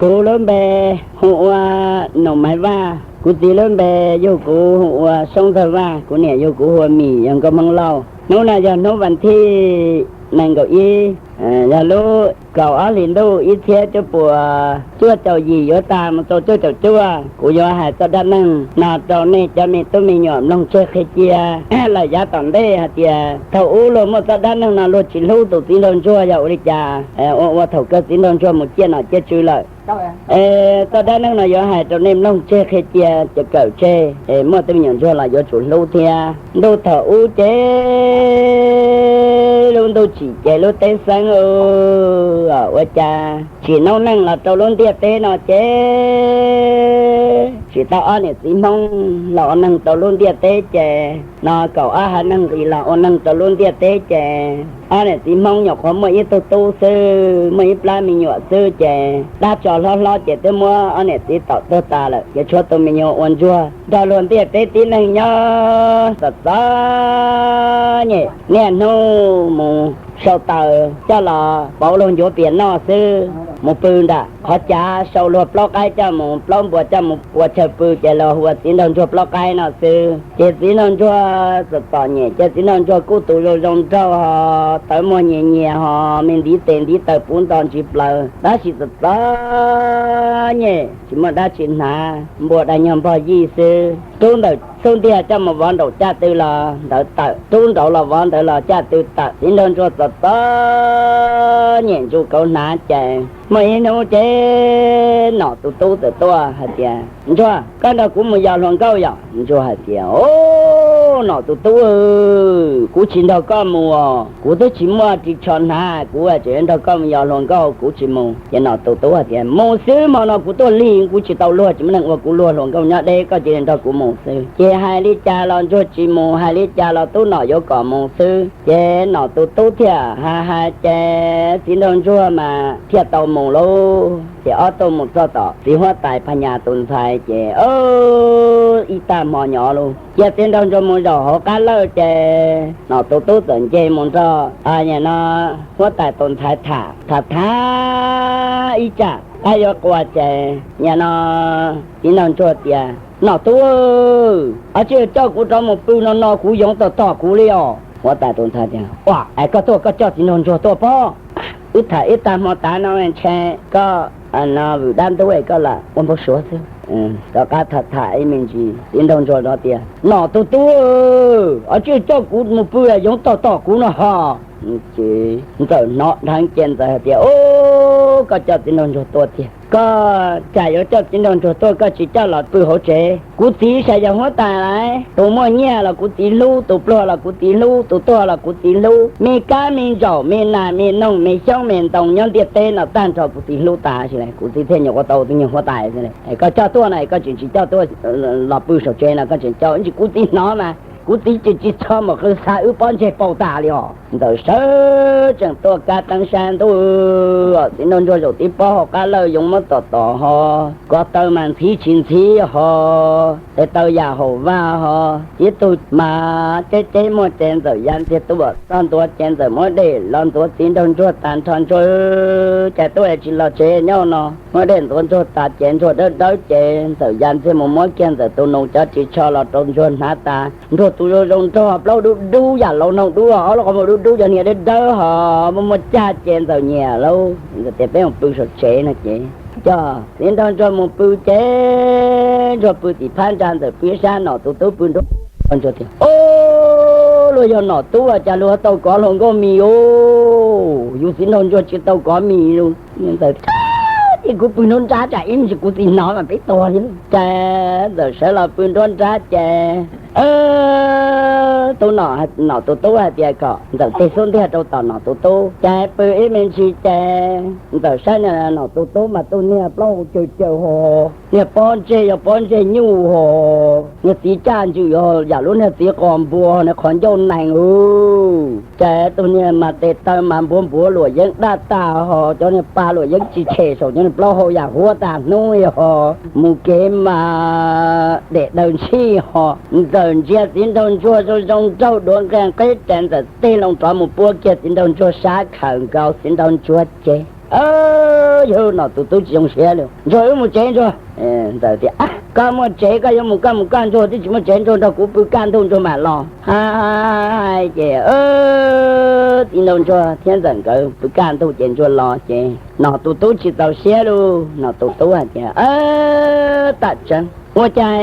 Kuv lub npe hu ua Noom Maiv Vaj, kuv txiv lub npe yug kuv hu ua Soob Ntxawg Vaj, kuv niam yug kuv hu ua Mim, yog nkauj Hmoob Lauj. Hnub no yog hnub vas thib nees nkaum ib, yog lub kaum ob hlis ntuj ib txhiab cuaj puas cuaj caum yim yuav tag mus rau cuaj caum cuaj. Kuv yuav hais txoj dab neeg no rau nej cov me tub me nyuam mloog tseg qhia cia lawm yav tom ntej hais tias thaum ub luag muaj txoj dab neeg no luag tsis hlub tus txiv nraug ntsuag yog ua li cas, ua ua thaum kawg txiv nraug ntsuag mus ciaj nom ciaj tswv lawm. Es txoj dab neeg no yuav hais rau nej mloog tseg qhia cia, ces kawm tseg, es muaj tub me nyuam ntsuag los yuav tsum hlub thiab. Ntuj thaum ub ces lub ntuj tsim ces lub teb xeeb, ua cas tsim noob neej los rau lub ntiaj teb no ces tsim tau ob niam txiv Hmoob los ua neeg rau lub ntiaj teb ces no kaum ob haiv neeg nqis los ua neeg rau lub ntiaj teb ces ob niam txiv Hmoob nyuam qhuav muaj ib tug tub xwb, muaj ib plab me nyuam xwb ces dab tsov hlob hlob ces twb muab ob niam txiv tom tuag tas lawm ces tshuav tus me nyuam ua ntsuag nrog luag ntiaj teb tib neeg nyob txom txom nyem. Niaj hnub mus sau taws coj los pauv luag ncuav pias noj xwb, mus pw nram qhov cav sau luag plaub qaib coj mus, plaub npua coj mus ua chaw pw ces los hu ua txiv nraug ntsuag plaub qaib no xwb. Ces txiv nraug ntsuag txom txom nyem ces txiv nraug ntsuag kuj tus zoo zoo nraug ho, tawv muag nyias nyias ho, me ntiv tes ntiv taw puv nto ntsis plaws, tab sis txom txom nyem tsis muaj dab tsi hnav, npua dag nyuag npog yij xwb. Rub ntawm xub ntiag coj mus vov nraum caj tw los ntawd tawm, rub nraud los vov ntawd los caj tw tawm. Txiv nraug ntsuag txom txom nyem ntsuj kauv hnav ces muaj ib hnub ces nom tus tub txawm tuaj hais tias, Ntsuag, koj nrog kuv mus yos hluas nkauj yom? Ntsuag hais tias, O, nom tus tub, kuv tsis nrog koj mus os, kuv twb tsis muaj ris tsho hnav, kuv tseem nrog koj mus yos hluas nkauj, kuv tsis mus. Ces nom tus tub hais tias, Mus xwb, hmo no kuv tuaj lig, kuv tsis tau luag, tsis muaj neeg ua kuv luag, hluas nkauj nyob deb, koj cia li nrog kuv mus xwb. Ces hais li cas los ntsuag tsis mus, hais li cas los tub nom yuav kom mus xwb. Ces nom tus tub thiaj hais hais ces txiv nraug ntsuag mas thiaj tau mus lauj. Ces ob tug mus txog tom txiv huab tais Phas Nyas tus ntxhais ces ib tag hmo nyob lauj, cia txiv nraug ntsuag mus zaum hauv qab lawj ces nom tus tub txawm nce mus nrog no huab tais tus ntxhais tham tham tham ib tsam qab yuav qua ces nim no txiv nraug ntsuag tias, Nom tub, o tsis coj kuv rov mus pw no no kuv yoov tom tom kuv li os. Huab tais tus ntxhais tias, Ua es koj tuaj koj coj txiv nraug ntsuag tuaj pob? Wb tham ib tag hmo tas no ntshe koj no vwm dab ntub es koj lam ua npau suav xwb. Rov qab tham tham ib me ntsis txiv nraug ntsuag no tias, Nom tus tub, o tsis coj kuv mus pw yoov tom tom kuv no ho. Ces ntxawm hnov dheev ces ntxawm hais tias, O, koj coj txiv nraug ntsuag tuaj tiag, koj tsam yuav coj txiv nraug ntsuag tuaj koj tsis coj los pw hauv tsev. Kuv txiv saib yog huab tais lauj, tus muaj nyiaj los kuv txiv hlub, tus pluag los kuv txiv hlub, tus tuag los kuv txiv hlub, me kab me ntsaum me nas me noog me xyoob me ntoo nyob ntiaj teb no tag nrho kuv txiv hlub tas xwb li. Kuv txiv thiaj nyuam qhuav tau tus nyuag huab tais xwb li. Koj coj tuaj no koj tseem tsis coj tuaj los pw saum tsev no, koj tseem coj, ntsis kuv txiv hnov mas kuv txiv tsis tsis txhob mus qw xa wb pob ntseg paug tas li os. Ntxawm sawv tsees tuaj kab teeb sab ntuj, txiv nraug ntsuag zaum tib pob hauv qab lawj yoov muab tom tom ho, ko taw mas ntxhiv tsis ntxhiv ho, tes taw yam haum vaj ho, tib tug mas ceb ceb muaj ces ntxawm ya ntxiag tuaj txog ntua ces ntxawm muab dej los ntxuav txiv nraug ntsuag tas nrho, ntsuag cas tuaj es tsis los tsev nyob no. Muab dej ntxuav ntsuag tas ces ntsuag dawb dawb ces ntxawm ya ntxiag mus muab kiag ntxawm tus nus cov ris tsho los rau ntsuag hnav tas. Ntsuag tus zoo zoo nraug plaub dub dub yam laus noog dub, ob lub qhov muag dub dub, cov hniav dawb dawb ho muaj muaj cag ces ntxawm nyiam lauj. Ntxawm tias peb mus pw saum tsev no ces coj txiv nraug ntsuag mus pw ces ntsuag pw tim phab ntsa, ntxawm pw sab, nom tus tub pw nruab. Ntsuag tias, O, luag yog nom tub cas luag tau kov hluas nkauj mis os, yus txiv nraug ntsuag tsis tau kov mis los. Ntxawm, Ces kuv pw nruab nrab tsam ib me ntsis kuv txiv hnov mas peb tuag li. Ces ntxawm sawv los pw nruab nrab ces tub, nom tus tub hais tias kom ntxawm tig xub ntiag rau tom nom tus tub ces pw ib me ntsis ces ntxawm saib nom tus tub mas tus niag plaub hau caws caws ho, niag pob ntseg yog pob ntseg nyuj ho, niag txiv caj ntswm yog yam lub niag txiv qos npua, niag qhov ncauj nees u. Ces tus niag mas tes taw mas npuav npuav luam yeeb daj tag ho, cov niag pa luam yeeb tsis tshem saum cov niag plaub hau yam huab tas hnub li ho, mus kev mas dem daws ntshij ho. Ntxawm ntsia txiv nraug ntsuag zoo zoo nraug duav nqia nqeb ces ntxawm tig loo rov mus puab kiag txiv nraug ntsuag sab, khawm nkaus txiv nraug ntsuag ces Yog nom tus tub tsis zoo siab li, Ntsuag, wb mus tsev Ntsuag. Ntxawm tias, koj muaj tsev koj yuav mus koj mus koj, Ntsuag twb tsis muaj tsev, Ntsuag nrog kuv pw kaj ntug Ntsuag mam los. Hais ces txiv nraug Ntsuag thiab Ntxawm nkawd pw kaj ntug ces Ntsuag los ces nom tus tub tsis txaus siab lauj. Nom tus tub hais tias, tam tseeb ua cas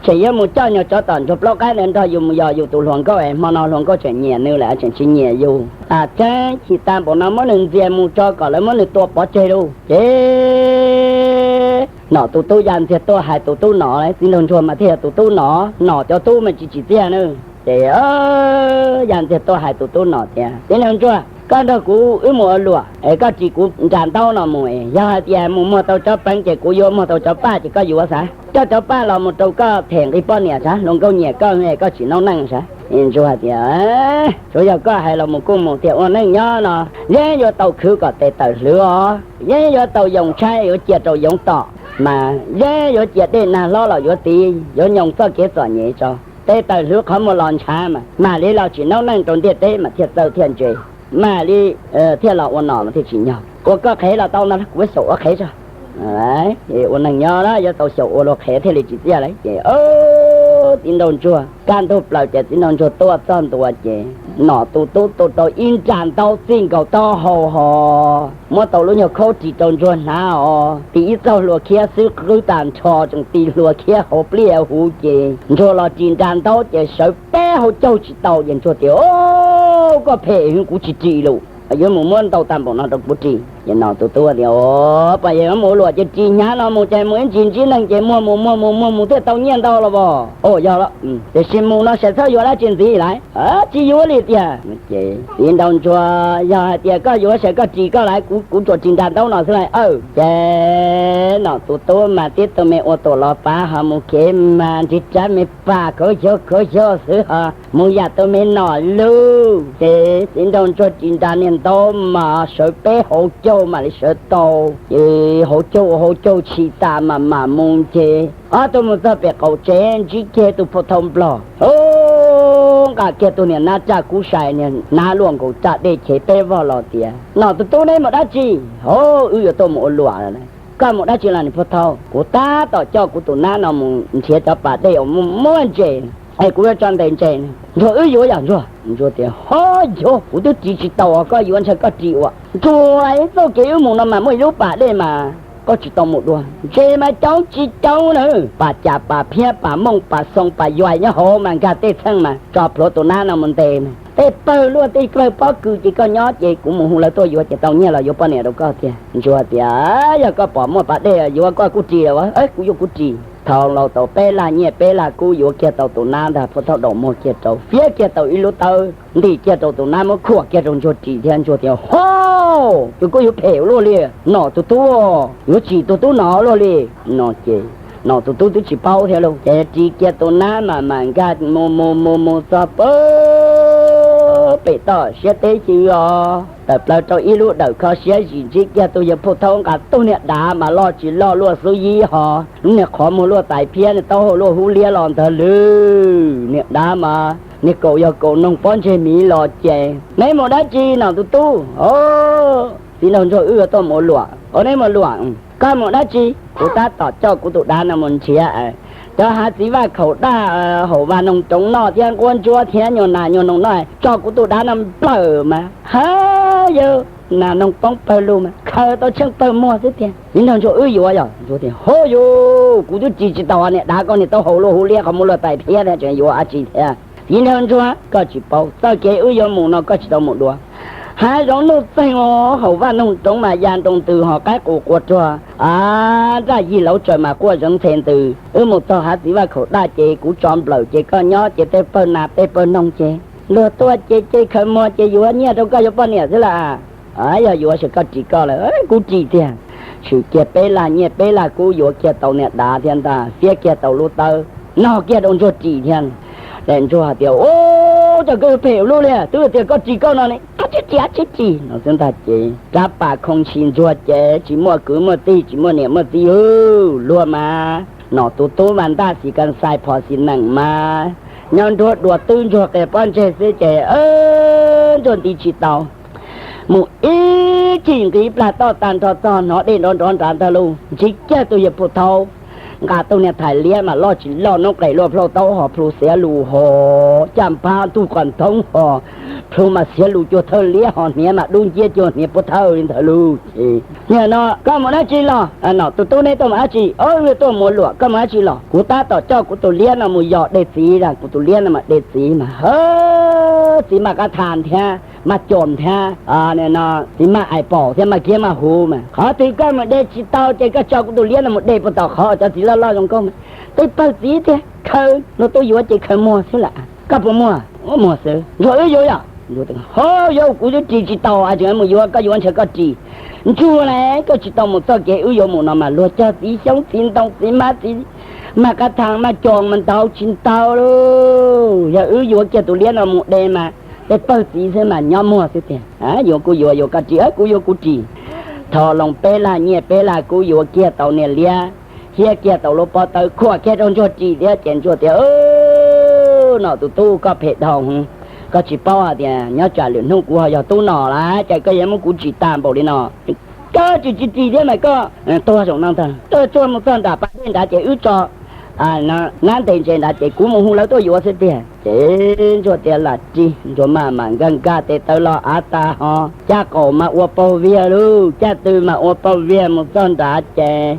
tseem yuav mus coj nyuag tsov tom Ntsuag plaub qaib ntawd nrog yus mus yos yus tus hluas nkauj es hmo no hluas nkauj tseem nyiam nws lawm tseem tsis nyiam yus. Tam tseeb chim tag npaum no muab nws ntxias mus tso kom lawv muab nws tua pov tseg lauj. Ces nom tus tub ya ntxiag tuaj hais tus tub nom, txiv nraug Ntsuag mas thiaj yog tus tub nom, nom cov tub mas tsis tsim txiaj na. Ces ya ntxiag tuaj hais tus tub nom tias, txiv nraug Ntsuag, koj nrog kuv wb mus ua luam es koj ris kuv nra ntaub no mus es yog hais tias mus muag tau tsov peev ces kuv yuav, muag tau tsov paj ces koj yuav xav, coj tsov paj los mus rau koj them nqi poj niam sav, hluas nkauj nyiam koj es koj tsis noob neej sav. Ntsuag hais tias, tsuav yog koj hais los mus kuj mus tiag, ua neej nyob no yeej yuav tau khwv kom tes tawm hlwv os, yeej yuav tau yoo tshaib yuav cia rau yoov tom, mas yeej yuav cia dej nag hlob los yuav tiv, yuav nyoos txoj kev txom nyem tso. Tes tawm hlwv qhov muag los ntshav mas mam li los tsim noob neej rau ntiaj teb mas thiaj txawj thiaj ntse, mam li thiaj los ua nom mas thiaj tsim nyog. Ua koj qhev los tau ntag, kuv xyaum ua qhev tso. Ua neeg nyob na yuav tau xyaum ua luag qhev thiaj li tsim txiaj lawm. Ces txiv nraug ntsuag kaj ntug plaws ces txiv nraug ntsuag tuaj txog ntua ces nom tus tub tu rau ib nra ntaub txij nkaus taub hau ho muab tau lub nyuag khaub ris rau ntsuag hnav os, tis ib txoj hlua khiab xwb qwb tag nrho tseem tis hlua khiab hauv pliaj huv ces ntsuag los ris nra ntaub ces sawv peb hauv caug tsis tau ces ntsuag tias, koj phem heev, kuv tsis ris lus, yuav mus muab ntau tag npaum no rau kuv ris. Ces nom tus tub tias, poj yawg, mus ua luam ces ris hnyav no mus ces mus ib ntsis ntsib neeg ces muag mus muag mus muag mus thiaj tau nyiaj ntau los as. Yog, tiam sis mus no sawv txhob yuav dab tsi ntxiv lawm. Tsis yuav li tiag. Ces txiv nraug ntsuag, yog hais tias koj yuav sawv koj ris koj lawm, kuv tsuas ris nra ntaub no xwb lawm. Ces nom tus tub mas tib tug me ua tuam los pav ho mus kev mas nrig rab me pas khaub xyaug khaub xyaug xwb ho mus yam tus me nom lug. Ces txiv nraug ntsuag ris nra niag ntaub mas sawv peb hauv caug mam li sawv tau. Ces hauv caug ua hauv caug tshis tas mam mam mus ces ob tug mus txog pem qaum tsev ntsib kiag tus phau thau nplog, nqa kiag tus niag nab raj kub sai, niag nab luaj nkaus raj dej chev peb vog los tias, nom tus tub, neb mus dab tsi? Hov, wb yuav tuaj mus ua luam. Koj mus dab tsi los niag phau thau? Kuv tab tom coj kuv tus nab no mus nrhiav cov pas dej uas muaj ntses es kuv yuav tso ntes ntses. Ntsuag, wb yuav yom ntsuag? Ntsuag tias, hov yog, kuv twb ris tsis tau os, koj yuav ntshe koj ris ua. Ntsuag, ib txoj kev wb mus no mas muaj ib lub pas dej mas koj tsis tau mus dua. Ntses mas coob tsis coob na, pas cas pas phiab pas mooj pas xoo pas yuais nyob hauv mas nkag tej txheej mas tso plhuav tus nab no mus ntes mas tej pawg luaj tej pawg pob kws ces koj nyob ces kuv mus hu lawv tuaj yuav ces tau nyiaj los yuav poj niam rau koj tiag. Ntsuag tias, yog koj pom muaj pas dej yuav koj kuj ris los, kuv yuav kuv ris. Thau laus tau peb lag nyiaj peb lag kub yuav kiag tau tus nab ntag, phau thau daus muag kiag rau, fiab kiag tau ib lub tawb ntim kiag rau tus nab muab khuam kiag rau ntsuag ris thiab. Ntsuag tias, hov, tus kuj yuav phem ua luaj li, nom tus tub, yuav tsim tus tub nom luaj li no ces nom tus tub twb tsis paub thiab lauj. Ces ris kiag tus nab mas mam nkag mus mus mus mus txog pem toj siab teb xyw os, tawm plaws rau ib lub dawm kho siab zim ntsib kiag tus yawg phau thau nqa tug niag dav mas loj tsis loj luaj xub yib ho, lub niag qhov muag luaj tais phiab, niag taub hau luaj hub liab los ntag lwm. Niag dav mas niag kaus yog kaus noog pob ntseg miv los ces, neb mus dab tsi nom tus tub? Txiv nraug ntsuag, wb yuav tuaj mus ua luam. Ua, neb mus luam? Koj mus dab tsi? Kuv tab tom coj kuv tus dav no mus nrhiav cov hav txiv vaj khaum daj, haum vaj noog roov noj thiab nquab ntsuab thiab nyuag nas nyuag noog noj, tso kuv tus dav no nplawm mas ha yawg, nas noog poob pawg lug mas khaws tau tsheej pawg muag xwb tiag. Txiv nraug ntsuag, wb yuav yog? Ntsuag tias, hov yus, kuv twb ris tsis tau niag dav koj niag taub hau luaj hub liab qhov muag luaj tais phiab thiab tseem yuav dab tsi thiab. Txiv nraug ntsuag, koj tsis paub, txoj kev wb yuav mus no koj tsis tau mus dua. Hav zoov nuj txeeg, haum vaj noog roov mas ya nroo ntws ho qaib qus quas ruag, nraj yig lauv tsaws mas quaj zeev ntxhe ntws. Wb mus txog hav txiv vaj khaum daj ces kuv tso nplawm ces koj nyob ces tej pawg nas tej pawg noog ces luag tuaj ces ces khaws muag ces yuav nyiaj rau koj yuav poj niam xwb las. Yog yuav ces koj ris koj lawm, kuv ris tiag. Tshwm kiag peb lag nyiaj peb lag kub yuav kiag tau niag dav thiab ntag, fiab kiag tau lub tawb, nog kiag rau ntsuag ris thiab. Ces ntsuag hais tias, ua cas koj yuav phem ua luaj li, twb tias koj ris koj no ne, ab tsi ris ab tsi ris no xwb ntag ces rab pas khoo ntshis ntsuag ces tsis muaj kwv muaj tij tsis muaj niam muaj txiv hwb. Luag mas nom tus tub mas ntaj xis kas xais phom xis neem mas nyob nruab dua twb ntsuag qia pob ntseg xwb ces ntsuag nti tsis tau. Mus ib cig nqis plag toj tag nrho txog hnov dej nrov nrov nrad ntag lauj. Ntsib kiag tus yawg pus thau nqa tus niag thais liab mas loj tsis loj, noob qes luaj plhauj taub hos plhu xiav lus hos caj npab ntug qos nthoob hos plhu mas xiav lus cuag thawj liab hos hniav mas dub nciab cuag hniav puab thawj li ntawd lauj. Ces, Niag no koj mus dab tsi los? Nom tus tub neb tuaj mus dab tsi? Ob, tuaj mus ua luam. Koj mus dab tsi los? Kuv tab tom coj kuv tus liab no mus yos de txiv. Kuv tus liab no mas de txiv mas, txiv maj qab thas thiab maj cos thiab txiv maj ais paum thiab maj kiab maj huv mas. Qhov twg koj mus de tsis tau ces koj tso kuv tus liab no mus de puag tom qhov cov txiv loj loj zoo nkauj mas. Tej pawg txiv tiag khaws, luag tuaj yuav ces khaws muag xwb lawm. Koj puas muag? Muag xwb. Ntsuag, wb yuav yom? Ho, yuav kuv twb ris tsis tau, tseem mus yuav, koj yuav ntshe koj ris. Ntsuag na, koj tsis tau mus txoj kev wb yuav mus no mas luag cog txiv xyoob txiv ntoo txiv mab txiv maj qab thas maj cos mas ntau tsis ntau lauj. Yog wb yuav kiag tus liab no mus de mas tej pawg txiv xwb mas nyob muag xwb tiag. Yuav kuj yuav, yuav koj ris, kuv yuav kuv ris. Tho loo peb lag nyiaj peb lag kub yuav kiag tau niag liab, thiab kiag tau lub pob tawb khuam kiag rau Ntsuag ris thiab ces Ntsuag tias, Nom tus tub, koj phem dhau, koj tsis paub hais tias nyob tsam lwm hnub kuv ho yog tub nom lawm ces koj yuav muab kuv ris tag npaum li no. Koj tsis tsis ris thiab mas koj tuag zaum no ntag. Tuaj tsuag mus txog nram pas dej nrad ces wb tso nab ntes ntses nrad ces kuv mus hu lawv tuaj yuav xwb tiag. Ces Ntsuag tias, Lam ris. Ntsuag maj mam nkag nkag tes taw los av tag ho caj qaum mas ua paug viag lauj, caj tw mas ua paug viag mus txog nrad ces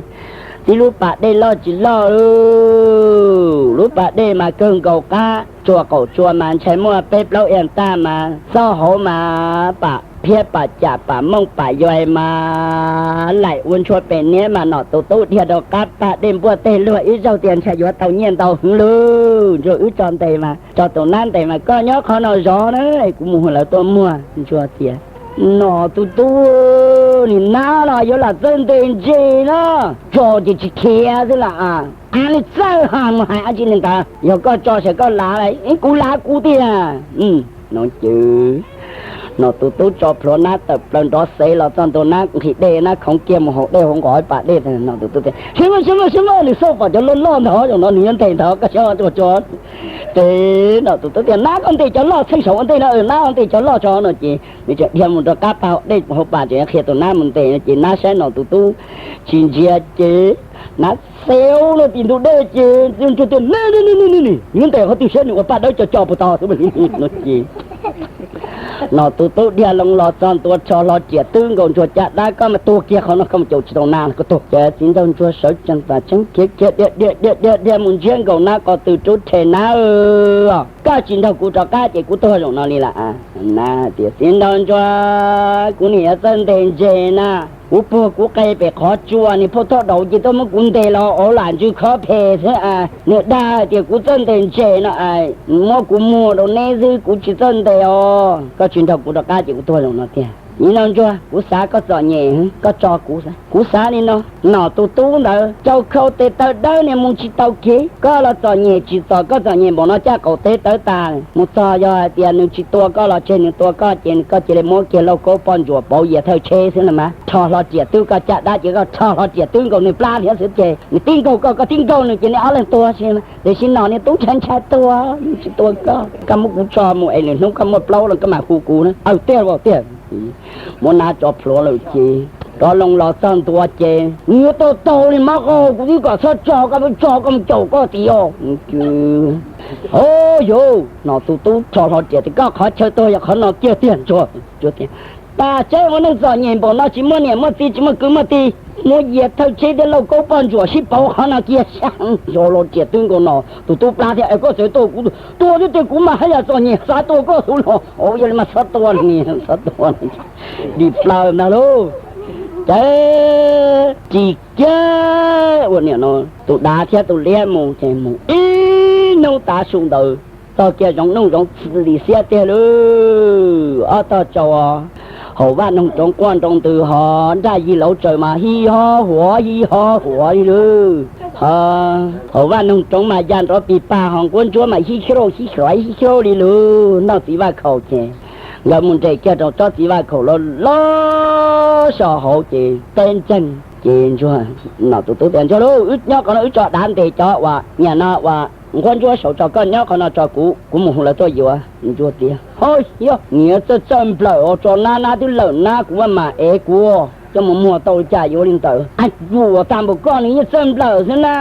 tib lub pas dej loj tsis loj lauj. Lub pas dej mas kawg nkaus qab, tsua qaum tsua mas ntshai muaj peb plaub iab tag mas xob hauv mas pam phiab pam cam pam mooj pam yuais mas laim ua ntshua pem niab mas Nom tus tub dhia rau qab pas dej npuaj teg luag ib zaug tias, Ntshai yuav tau nyiaj ntau heev lauj. Ntsuag, wb tso ntes mas, tso tus nab ntes mas koj nyob qhov no zov na, kuv mus hu lawv tuaj muag. Ntsuag tias, Nom tus tub, nim nab los yuav lam txawj ntes ntses na, tso ces tsis khiav xwb las. Av li txawj ha mus hais dab tsi li ntawd, yog koj tso sawv koj lav, kuv lav kuv tiag. No ces Nom tus tub tso plhuav nab tawm plaws nrov xev los txog ntua, nab nqhis dej, nab khoov kiag mus haus dej hauv nqos ib pas dej. Nom tus tub tias, Sib maj sib maj sib maj, nws xauj pom cov loj loj ntawd zaum no nws yuav ntes ntawd, koj saib tsuag tso. Ces Nom tus tub tias, Nab, koj ntes cov loj txheej saum ua ntej no, nab, koj ntes cov loj tso no ces nws tseem dhia mus rau qab pas dej hauv pas tseem qhia tus nab mus ntes no ces nab saib Nom tus tub tsis ntsia ces nab xev lawm tim ntug dej ces Ntsuag tias, Neb, neb, neb, neb, neb, neb yuav ntes qhov twg saib nws ua paj dawb co co puag tod xwb no ces Nom tus tub dhia loo los txog ntua rho hlo riam twb nkaus Ntsuag caj dab, Koj mas tuag kiag qhov no, koj mus caum tsis tau nab, koj tuag. Ces txiv nraug Ntsuag sawv tsees tas tseeb khiav khiav dhia dhia dhia dhia dhia mus ntsiab nkaus nab qos tw rub rhe, Nab, koj tsis nrog kuv rov qab ces kuv tuag zaum no li lawm. Nab tias, Txiv nraug Ntsuag, kuv nim yuav txawj ntes ntses na, kuv puag kuv qe pem qhov tsua, niag phauj thoj daus ces tuaj muab kuv ntes los ua lam ntsws khob phem xwb. Nws dag hais tias kuv txawj ntes ntses no, muab kuv muag rau neb xwb, kuv tsis txawj ntes os. Koj tsis nrog kuv rov qab ces kuv tuag zaum no tiag. Txiv nraug Ntsuag, kuv xav koj txom nyem, koj tso kuv. Kuv xav li no, Nom tus tub ntawd rau khau tes taw dawb niag mus tsis tau kev, koj los txom nyem tsim txom koj txom nyem npaum no, caj qaum tes taw tas mus txog, yog hais tias nws tsis tua koj los tseg, nws tua koj ces koj cia li muab kiag lauj kaub poj ntsuam pauv yias thawj tsheb xwb no mas. Rho hlo riam twb koj caj dab ces koj rho hlo riam twb nkaus nws plab thiab xwb ces nws tib nkaug koj, koj tib nkaug nws ces neb ob leeg tuag xwb. Tiam sis Nom niag tub ntshai ntshai tuag, tsis tua koj, koj muab kuv tso mus es lwm hnub koj muaj plaub los koj mam hu kuv na. Aws, tiag los tiag. Muab nab tso plhuav lawm ces rov loo los txog ntua ces nws yuav tau taug li mab qaug, kuv twb kom txhob tso koj, tso koj mus caum koj tiag os. Hov yus, Nom tus tub rho hlo riam tias, Koj qhov chaw tuag yog qhov no kiag tiag Ntsuag. Tas tseeb ua neej txom nyem npaum no, tsis muaj niam muaj txiv, tsis muaj kwv muaj tij, muab yias thawj tsheb thiab lauj kaub poj ntsuam sib pauv qhov no kiag. Rho hlo riam twb nkaus Nom tus tub plab thiab, Es koj txawm tuaj kuv tua thiab tiag, kuv mas haj yam txom nyem xav tua koj xwb los. Yog li mas txhob tua, txhob tua. Dim plaws ntag lauj. Ces ris kiag ua niam no tus dav thiab tus liab mus ces mus ib hnub tav su ntawd txog kiag zoov nuj zoov lis xiab tiag lauj. Ob tog tsaus hauv vaj noog roov quaj nroo ntws, ho nraj yig lauv tsaws mas hij ho huav hij ho huav li lauj. Hauv vaj noog roov mas ya nrov pis pag, ho nquab ntsuab mas hib xyauj hib xyauj hib xyauj li lauj. Noj txiv vaj khaum ces nkawd mus nres kiag rau tsob txiv vaj khaum loj loj so hauv ces teb ntseeg. Ces Ntsuag, Nom tus tub tias, Ntsuag lauj, wb nyob qhov no wb tso dav ntes cov uas niam no uas Nquab Ntsuab, saum tso koj nyob qhov no tso kuv, kuv mus hu lawv tuaj yuav. Ntsuag tias, Ho yog, niag txawj txawj nplawm os, tso nab nab twb lawm nab, kuv maj mam ev kuv coj mus muag tau li cas yuav li ntawd. Ntsuag, tag npaum koj nws yeej txawj nplawm xwb na,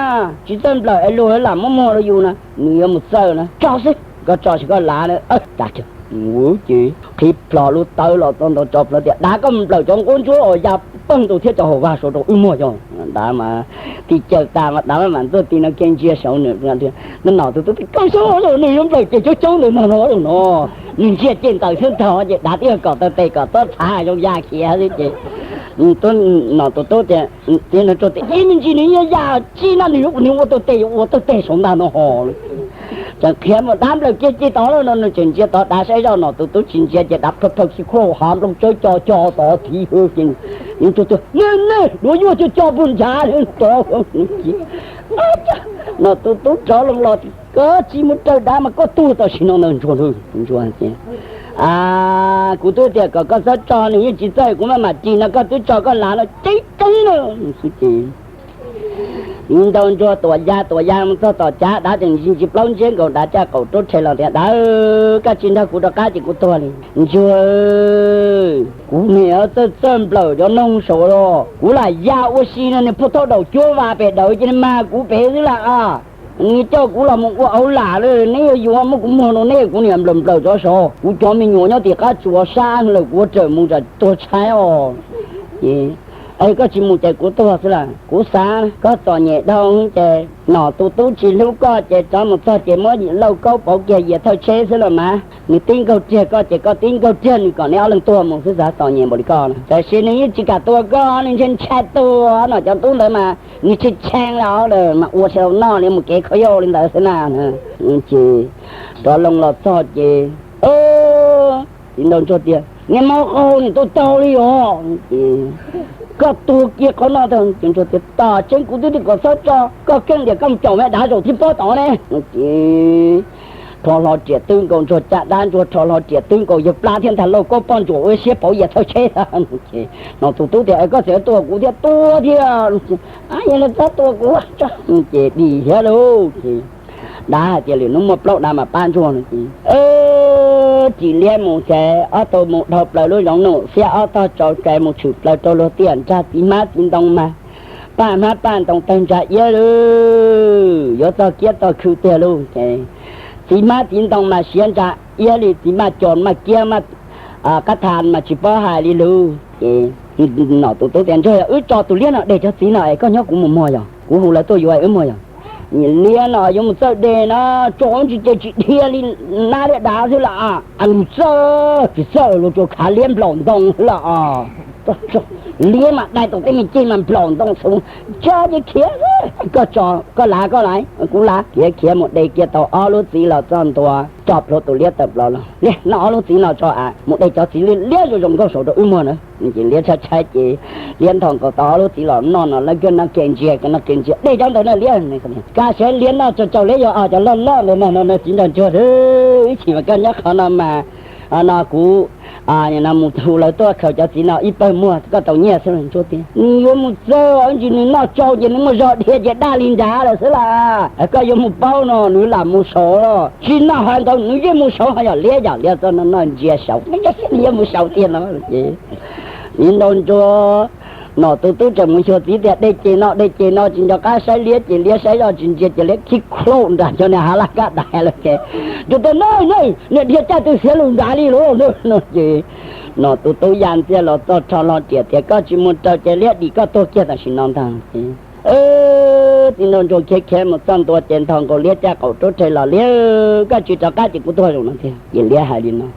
tsis txawj nplawm es luag lam muab muag rau yus na, nws yuav mus txawj na. Tso xwb, koj tso ces koj lav na. Cas ces qhib plho lub tawb los txog ntua tso plhuav tias, Dav, koj mus nplawm cov Nquab Ntsuab uas ya peeg ntau thiab cov hauv vaj saud rau wb muag yog. Dav mas ti caw tas mas dav maj mam ntxuaj ti no kiag ntsia saud nws, Nom tus tub, koj xyov nws yuav nplawm ces coob coob ntawm no no no, nws ntsia ceg ntawm xwb ntag ces dav twb yog kom taw tes kom txob txhav zoo ya khiav xwb ces nom tus tub tias, Txiv Nraug Ntsuag tias, Ib me ntsis nws yuav ya tsi na, nws yuav ua taw tes, yuav ua taw tes saum ntag no ho. Tseem qhia mus dav nplawm kiag ci tod lawm no, nws tseem ntsia tod dav saib zoj, nom tus tub tsis ntsia ces dav phaw phaw khib khuaj hav nplooj tsawb co co tod thiv hwv ces, Nraug Ntsuag, Nej, nej, duav yuaj co co puag ntshav tod. Nom tus tub rov loo los, Koj tsis mus raws dav mas koj tuag tam sim no ntag Ntsuag. Ntsuag tias, Kuv twb tias kom koj txhob tso, nws yeej tsis txawj, kuv maj mam ris no koj twb tso koj lav no ceeb ceeb na xwb ces Txiv Nraug Ntsuag tuam ya tuam ya mus txog tom cav, dav tseem ntsis ntsis plaub ntsiab nkaus, dav caj qaum rub rhe los tias, Dav, koj tsis nrog kuv rov qab ces kuv tuag li. Ntsuag, kuv niam txawj txawj nplawm cov noog saud los kuv lam ya ua si no, nws phuaj thaub daum cuab vas pem dawv ces nws mag kuv pem xwb lam a. Nws coj kuv los mus ua auv lam lawm, neb yuav yuav muab kuv muag rau neb, kuv niam nplawm nplawm cov saud, kuv cov me nyuam nyob tim qab tsuas sab lawm, kuv ua raws mus tsam tuag tshaib os. Ces koj tsis mus ces kuv tuag xwb las. Kuv xav koj txom nyem dhau ces nom tus tub tsis hlub koj ces rov mus txog ces muab Lauj Kaub pauv kiag yias thawj tsheb xwb los mas, nws tib nkaug riag koj ces koj tib nkaug riag nws kom neb ob leeg tuag mus xwb, xav txom nyem npaum li koj. Tiam sis nws yeej tsis kam tua koj, nws ntshai ntshai tuag no, cov tub ntawd mas nws tshee tshee li os, mas ua tsis tau noj li, mus kev khaub yau li ntawd xwb na. Ces rov loo los txog ces Txiv Nraug Ntsuag tias, Niag mab qaug, nws tuaj taug li os. Ces koj tuag kiag qhov no tag. Ces Ntsuag tias, Tam tseeb kuv twb tias kom txhob tso, koj keej tias koj mus caum me dav zaum thib pob tod ne. Ces rho hlo riam twb nkaus, Ntsuag caj dab Ntsuag rho hlo riam twb nkaus, yawg plab thiab ntag, Lauj Kaub poj ntsuam ua siab pauv yias thawj tsheb tag. Ces nom tus tub tias, Koj txawm tua kuv thiab, tua thiab. Yog li txhob tua kuv. Ces dim thiab lauj. Ces dav hais tias lwm hnub muaj plaub dav mam pab Ntsuag no ces ris liab mus ces ob tug mus dhau plaws lub zoov Num Xiab ob tog tsau kais mus tshwm plaws rau luag tiaj nrag txiv hmab txiv ntoo mas paj hmab paj ntoo tawg ntsa iab lawm, yuav txog kiab txog khw tiag lauj. Ces txiv hmab txiv ntoo mas siav ntsa iab li txiv maj co maj kiab maj qab tha mas tsis paub hais li lauj. Ces nom tus tub tias, Ntsuag, yog wb tso tus liab no de cov txiv no es koj nyob kuv mus muag yog, kuv hu lawv tuaj yuav wb muag yog. Liab no yuav mus txawj de no, tso ntsis ces tsis dhia li nab liab dav xwb las. Txawj tsis txawj los tsuas khav liab nplaum ntoo xwb las. Liab mas dai tau tej me ceg mas nplaum ntoo xwb, tsa ces khiav. Koj tso, koj lav koj lav, kuv lav. Khiav khiav mus de kiag tau ob lub txiv los txog ntua, tso plhuav tus liab tawm plaws los, Liab, noj ob lub txiv no tso a, mus de cov txiv liab zoo zoo nkauj saud rau wb muag na. Ces liab tshaib tshaib ces liab nthos nkaus tau ob lub txiv los noj no, lawv kawg no kev ntsia, kev no kev ntsia, De cov ntawd na liab. Kaj siab liab noj tsau tsau, liab yuav cov loj loj ntawd no no. Txiv Nraug Ntsuag, ib chim mas koj nyob qhov no mas, no kuv mus hu lawv tuaj khaws cov txiv no ib pawg muag koj tau nyiaj xwb. Ntsuag tias, Nws yuav mus txawj, ib ntsis nws noj tsau ces nws muaj zog dhia ces daj li nrad lawm xwb las. Koj yuav mus paub no, nws lam mus saud los tsis noj hais ntawd nws yeej mus saud, ho yog liab yog liab txoj no noj ntsia saud, yeej mus saud tiag no. Ces Txiv Nraug Ntsuag, nom tus tub tseem mus xyuas txiv tias, De ces no, de ces no, tsis nco qab saib liab ces liab saib zoj tsis ntsia ces liab khib khlaum nram cov niag hav laj kab dais lawm ces, Ntsuag tias, Nab, niag dhia caj twg xiav lus nrad li lauj no. Ces nom tus tub ya ntxiag los txog rho hlo riam tias, Koj tsis mus raws ces liab dim koj tuag kiag tam sim no ntag. Ces Txiv Nraug Ntsuag khiav khiav mus txog ntua ces nthos nkaus liab caj qaum rub rhe los, Liab, koj tsis rov qab ces kuv tuag zaum no tiag. Ces liab hais li no,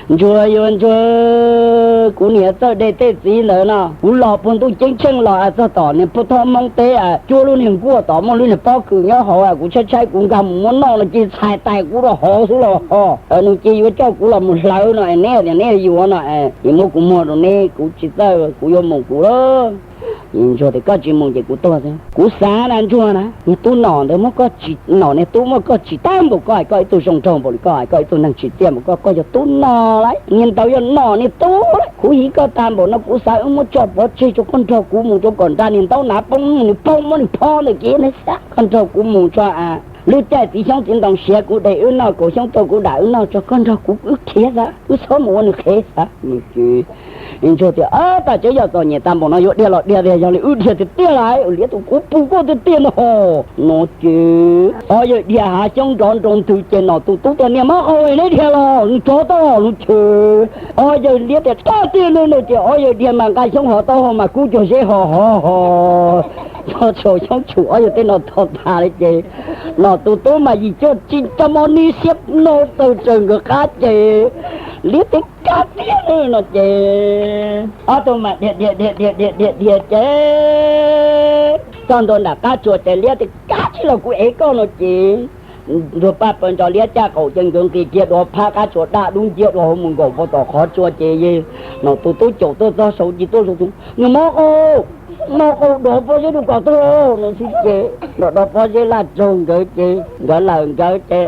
Ntsuag, yuav Ntsuag, kuv niam txawj de tej txiv ntawd no, kuv los puag ntuj ceeb tsheej los txog tom niag pub thob Hmoob teb, cuab lub niag nkuaj tod muaj lub niag pob kws nyob hauv, kuv tshaib tshaib kuv nkag mus muab noj no ces txhais tais kuv rau hauv xwb los ho. Nws ces yuav coj kuv los mus hlawv no, neb tias neb yuav no, ces muab kuv muag rau neb, kuv tsis txawj, kuv yuav mus kuv lawm. Ntsuag tias, Koj tsis mus ces kuv tuag xwb. Kuv xav na Ntsuag na, niag tub Nom ntawd muab koj tsis, Nom niag tub muab koj tsis tag npaum, koj hais koj ib tug zoo nraug npaum li, koj hais koj ib tug neeg tsis tiaj npaum, koj, koj yog tub Nom lawm, niag ntawd yog Nom niag tub lawm. Khuv hiv koj tag npaum no kuv xav wb muab tso pov tseg tso, koj nrog kuv mus rau kom nra niag ntaub nav poob, nws poob muab nws phob ntawm kev ne xav, koj nrog kuv mus tso a. Lub caij txiv xyoob txiv ntoo siav kuv de wb noj, kaum xyoob tuaj kuv dam wb noj tso, koj nrog kuv wb khiav xav, wb txhob mus ua nws qhev xav. Ntsuag tias, Ab, tas tseeb yog txom nyem tag npaum no yuav dhia los dhia tiag, yog li wb dhia tiag tiag lauj, liab tus kuv pum koj tiag tiag no. No ces ob yawg dhia hav xyoob nrov nroo ntws ces Nom tus tub tias, Niam Mob Qau, neb dhia los nws tsov tau lus ces ob yawg liab tias, Tag tiag no no ces ob yawg dhia mas nqa xyoob hov taub hau mas kub cuag zeb ho ho ho. Txog saum xyoob tshum ob yawg tej no tog tas li ces Nom tus tub mas yim cuaj tsis cov mos nis xiab no tawg tsawg nkawd qab ces liab tias, Kab tiag no ces ob tug mas dhia dhia dhia dhia dhia dhia ces txog ntua nram qab tsua ces liab tias, Kab tsis los kuv ev koj no ces Ntsuag Paj Paws ntso liab caj qaum ces nkawd nqis kiag dua phab qab tsua daj dub nciab dua hauv mus nkaum pem tom qhov tsua ces Nom tus tub caum tuaj txog saud ces tuaj saud, Niam Mob Qau, Mob Qau, dov pob zeb rau kom tuag no xwb ces dov pob zeb laj raug nkawd ces nkawd lawm nkawd ces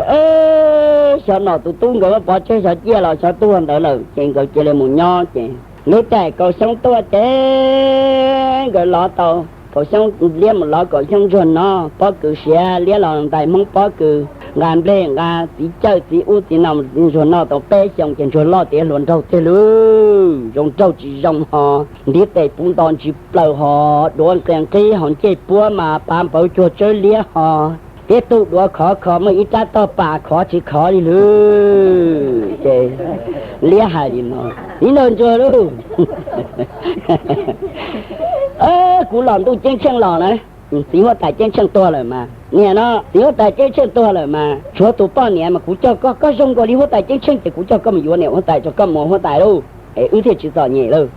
xyov Nom tus tub nkawd muab pov tseg xyov ciaj los xyov tuag ntawd lawm ces nkawd cia li mus nyob ces lub caij kaum xyoob tuaj ces nkawd lov tau kaum xyoob, liab mus lov kaum xyoob Ntsuag noj pob kws siav, liab los ntais Hmoob pob kws, nqa nplej nqa txiv cawj txiv ub txiv no, Ntsuag noj tau peb xyoos ces Ntsuag loj tiav hluas nraug tiag lauj, zoo nraug tsis zoo ho, ntiv tes puv nto ntsis plaws ho, duav nqia nqib ho, ncej puab mas pav npawv cuag tsawb liab ho, tib tug duav khov kho muaj ib rab tog pas khov tsis khov li lauj. Ces liab hais li no, Txiv nraug Ntsuag lauj, kuv los ntuj ceeb tsheej los na, txiv huab tais ceeb tsheej tuag lawm mas, niam no, txiv huab tais ceeb tsheej tuag lawm mas tshuav tus poj niam mas kuv coj koj, koj zoo nkaus li huab tais ceeb tsheej ces kuv coj koj mus yuav niam huab tais tso, koj mus ua huab tais lauj es wb thiaj tsis txom nyem lauj.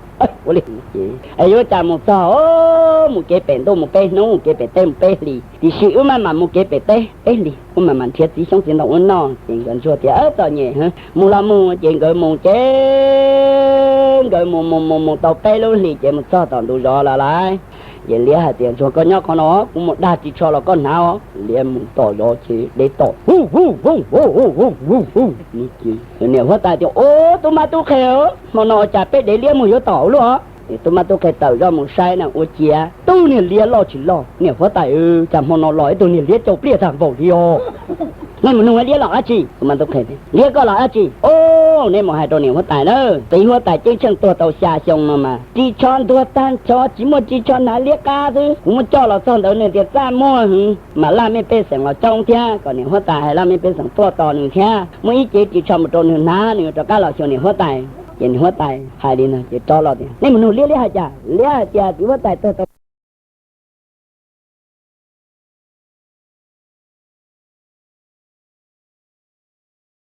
Es yuav cas mus txog, mus kev pem ntuj mus peb hnub, mus kev pem teb mus peb hlis, tiam sis wb maj mam mus kev pem teb peb hlis, wb maj mam nrhiav txiv xyoob txiv ntoo wb noj. Ces nkawd Ntsuag tias, Txom nyem heev, mus los mus. Ces nkawd mus ces nkawd mus mus mus mus tau peb lub hlis ces mus txog tom ntug zos los lawm. Ces liab hais tias, Ntsuag, koj nyob qhov no, kuv mus dag ris tsho los koj hnav os. Liab mus tom zos ces de tom hu hu hu hu hu hu hu. Niam huab tais tias, Ub, tub mab tub qhe, hmo no ua cas peb dev liab muag yuav tom ua luaj? Tub mab tub qhe tawm zoj mus saib na, ua ciav tub niag liab loj tsis loj. Niam huab tais, Cas hmo no los ib tug niag liab cau pliaj tag npaum li os. Nej mus nug liab los dab tsi? Tub mab tub qhe, Liab, koj los dab tsi? Ub, neb mus hais rau niam huab tais na, txiv huab tais ceeb tsheej tuag tau xya xyoo no mas ris tsho ntuag tag nrho, tsis muaj ris tsho hnav, liab qab xwb. Kuv muab coj los txog ntawd nws tias txaj muag heev, mas laj mej pej xeem los coob thiab, kom niam huab tais hais laj mej pej xeem tuaj tos nws thiab, muaj ib cev ris tsho mus rau nws hnav, nws rov qab los xyuas niam huab tais. Ces niam huab tais hais li no ces rov los tias, Nej mus nug liab, liab hais cas? Liab hais tias txiv huab tais tuag tau